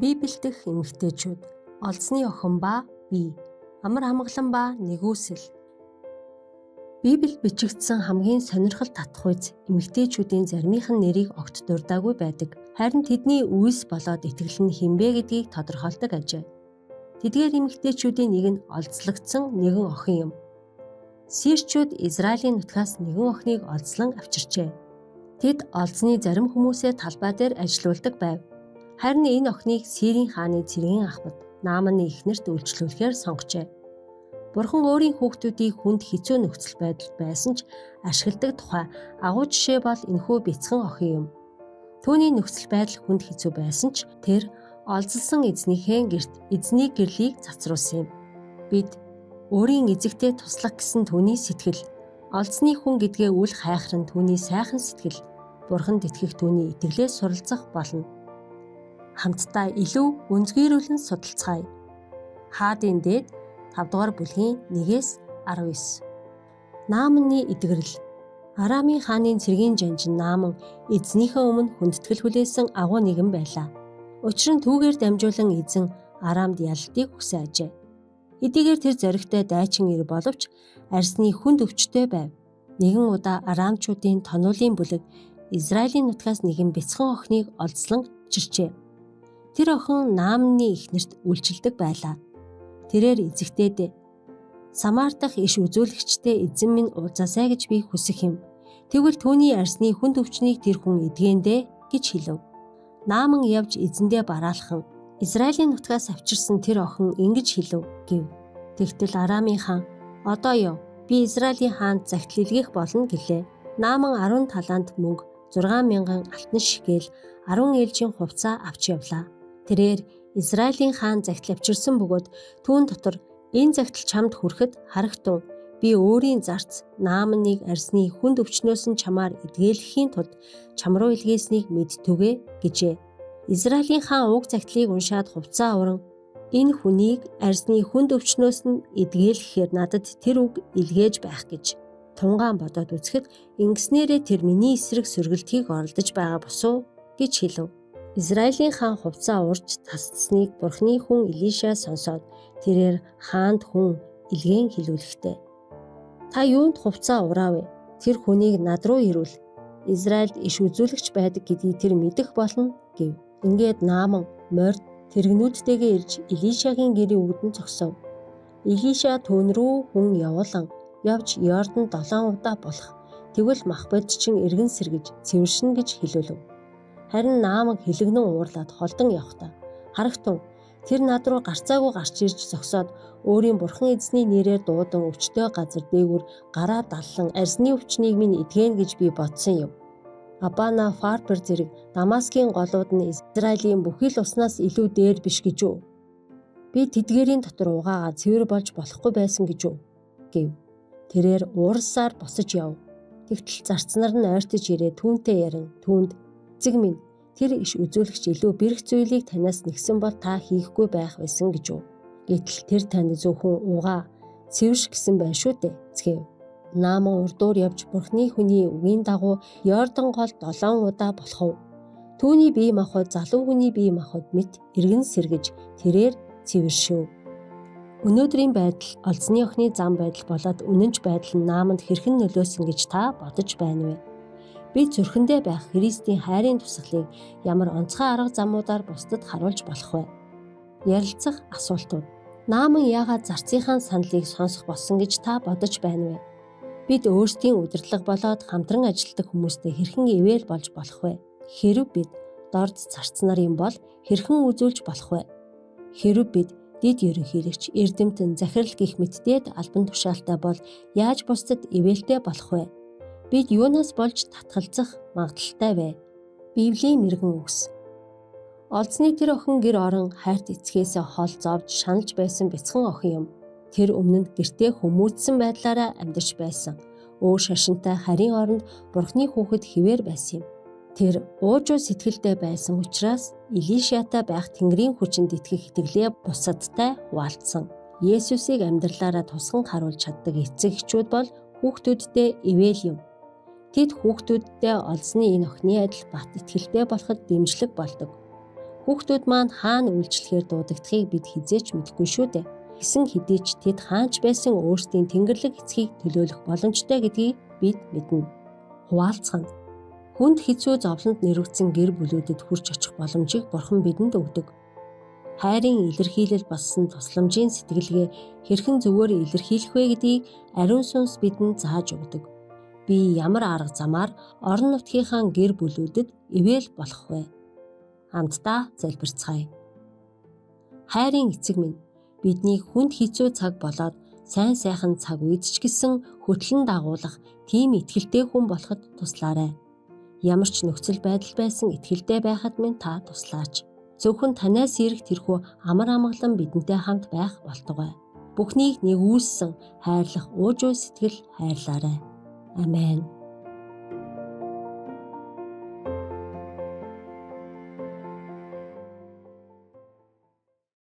Библиэл дэх эмэгтэйчүүд олзны охин ба бие, амар амгалан ба нигүүлсэл. Библиэд бичигдсэн хамгийн сонирхол татах үйц эмэгтэйчүүдийн заримынх нь нэрийг огт дурдаагүй байдаг. Харин тэдний үйлс болоод итгэл нь хэн бэ гэдгийг тодорхойлдог ажээ. Тэдгээр эмэгтэйчүүдийн нэг нь олзлогдсон нэгэн охин юм. Сирчүүд Израилийн нутгаас нэгэн охиныг олзлон авчирчээ. Тэд олзны зарим хүмүүсээ талбай дээр ажилуулдаг байв. Харин энэ охиныг Сирийн хааны цэргийн ахмад Нааманы эхнэрт үйлчлүүлэхээр сонгожээ. Бурхан өөрийн хүүхдүүдийг хүнд хэцүү нөхцөл байдалд байсан ч ашигладаг тухай агуу жишээ бол энэхүү бяцхан охин юм. Түүний нөхцөл байдал хүнд хэцүү байсан ч тэр олзолсон эзнийхээ гэрт эзний гэрлийг цацруулсан юм. Бид өөрийн эзэгтэй туслах гэсэн түүний сэтгэл, олзны хүн гэдгээ үл хайхран түүний сайхан сэтгэл, Бурханд итгэх түүний итгэлээс суралцах болно. Хамтдаа илүү гүнзгийрүүлэн судалцгаая. Хаадын дээд 5 дугаар бүлгийн 1-ээс 19. Нааманы эдгэрэл. Арамын хааны цэргийн жанжин Нааман эзнийхээ өмнө хүндэтгэл хүлээсэн агуу нэгэн байлаа. Учир нь түүгээр дамжуулан эзэн Арамд ялалтыг өгсөн ажээ. Хэдийгээр тэр зоригтой дайчин ир боловч арьсны хүнд өвчтэй байв. Нэгэн удаа Арамчуудын тонуулын бүлэг Израилийн нутгаас нэгэн бяцхан охиныг олзлон авчирчээ. Тэр охин Наамны эхнэрт үйлчилдэг байлаа. Тэрээр эзэгтэйдээ Самар дахь иш үзүүлэгчтэй эзэн минь уулзаасай гэж би хүсэх юм. Тэгвэл түүний арьсны хүнд өвчнийг тэр хүн эдгэндэ гэж хэлв. Нааман явж эзэндээ бараалхан Израилийн нутгаас авчирсан тэр охин ингэж хэлв гэв. Тэгтэл Арамын хаан одоо яв, би Израилийн хаанд захидал илгээх болно гэлээ. Нааман 10 талант мөнгө, 6000 алтан шикэл, 10 ээлжийн хувцас авч явлаа. Тэрээр Израилийн хаан захидал авчирсан бөгөөд түүн дотор энэ захидал чамд хүрэхэд харагтун би өөрийн зарц Нааманыг арьсны хүнд өвчнөөс нь чамаар эдгээлэхийн тулд чам руу илгээснийг мэдтүгэ гэжээ. Израилийн хаан уг захидлыг уншаад хувцаа уран энэ хүнийг арьсны хүнд өвчнөөс нь эдгээлэхээр надад тэр үг илгээж байх гэж тунгаан бодоод үзэхэд ингэснээрээ тэр миний эсрэг сөргөлдөхийг оролдож байгаа босуу гэж хэлв. Израилийн хаан хувцаа урж тасцсныг Бурхны хүн Илиша сонсоод тэрээр хаанд хүн илгээн хэлүүлэхдээ та юунд хувцаа ураав вэ? Тэр хүнийг над руу ирүүл. Израильд иш үзүүлэгч байдаг гэдгийг тэр мэдэх болно гэв. Ингээд Нааман морьд тэрэгнүүдтэйгээ ирж Илишагийн гэрийн үүдэн зогсов. Илиша түүн рүү хүн явуулан явж Йордан 7 удаа болох. Тэгвэл махбод чинь эргэн сэргэж цэвэршнэ гэж хэлүүлв. Харин Нааман хэлэгнэн уурлаад холдон явхдаа харагтун тэр над руу гарцаагүй гарч ирж зогсоод өөрийн бурхан эзний нэрээр дуудан өвчтөй газар дээгүүр гараа даллан арьсны өвчнийг минь эдгэн гэж би бодсон юм. Абана Фарпер зэрэг Дамаскын голууд нь Израилийн бүхий л уснаас илүү дээр биш гэж үү? Би тэдгээрийн дотор угаагаа цэвэр болж болохгүй байсан гэж үү? Гэв. Тэрээр уурсаар босож яв. Тэгтэл зарцнаар нь ойртож ирээ түүнтэй ярин түүнд эцэг минь тэр иш үзүүлэгч илүү бэрх зүйлийг танаас нэгсэн бол та хийхгүй байх байсан гэж үү? Гэтэл тэр танд зөвхөн угаа цэвэрш гэсэн байна шүү дээ. Цгэв. Нааман урдуур явж Бурхны хүний үгийн дагуу Йордан гол 7 удаа болохов. Түүний бие махбод залуу хүний бие махбод мэт эргэн сэргэж тэрээр цэвэршв. Өнөөдрийн байдал олзны охины зам байдал болоод үнэнч байдал нь Нааманд хэрхэн нөлөөсөн гэж та бодож байна вэ? Би зүрхэндээ байх Христийн хайрын тусгалыг ямар онцгой арга замуудаар бусдад харуулж болох вэ? Ярилцах асуултууд. Нааман яагаад зарцынхаа саналыг сонсох болсон гэж та бодож байна вэ? Бид өөрсдийн удирдлага болоод хамтран ажилладаг хүмүүстэй хэрхэн ивэл болж болох вэ? Хэрв бид дорд зарц нар юм бол хэрхэн үзүүлж болох вэ? Хэрв бид дэд ерөнхийлөгч, эрдэмтэн, захирал гэх мэтдээд албан тушаалтай бол яаж бусдад ивэлтэй болох вэ? Бид юунаас болж татгалзах магадлалтай вэ? Библийн мэрэгэн үгс. Олзны тэр охин гэр орон хайрт эцгээсээ хол зовж шаналж байсан бяцхан охин юм. Тэр өмнө нь гэртээ хүмүүжсэн байдлаараа амьдарч байсан. Өөр шашинтай харийн оронд Бурхны хүүхэд хിവэр байсан юм. Тэр уужуу сэтгэлдээ байсан учраас Илишатай байх Тэнгэрийн хүчинд итгэх итгэлээ бусадтай хуваалцсан. Есүсийг амьдралаараа тусган харуулж чаддаг эцэг эхчүүд бол хүүхдүүддээ ивэл юм. Тэд хүүхдүүддээ олзны энэ охины адил бат итгэлтэй болоход дэмжлэг болдог. Хүүхдүүд маань хаана үйлчлэхээр дуудагдахыг бид хэзээ ч мэдэхгүй шүү дээ. Гэсэн хэдий ч тэд хаана ч байсан өөрсдийн тэнгэрлэг эцгийг төлөөлөх боломжтой гэдгийг бид мэднэ. Хуваалцах нь хүнд хэцүү зовлонд нэрвэгдсэн гэр бүлүүдэд хүрч очих боломжийг Бурхан бидэнд өгдөг. Хайрын илэрхийлэл болсон тусламжийн сэтгэлгээ хэрхэн зөвөөр илэрхийлэх вэ гэдгийг ариун сүнс бидэнд зааж өгдөг. Би ямар арга замаар орон нутгийнхаа гэр бүлүүдэд ивэл болох вэ? Хамтдаа залбирцгаая. Хайрын эцэг минь, биднийг хүнд хэцүү цаг болоод сайн сайхан цаг үед ч гэсэн хөтлөн дагуулах тийм итгэлтэй хүн болоход туслаарай. Ямар ч нөхцөл байдал байсан итгэлтэй байхад минь та туслаач. Зөвхөн танаас ирэх тэрхүү амар амгалан бидэнтэй хамт байх болтугай. Бүхнийг нэгүүлсэн хайрлах уужуу сэтгэл хайрлаарай. Амен.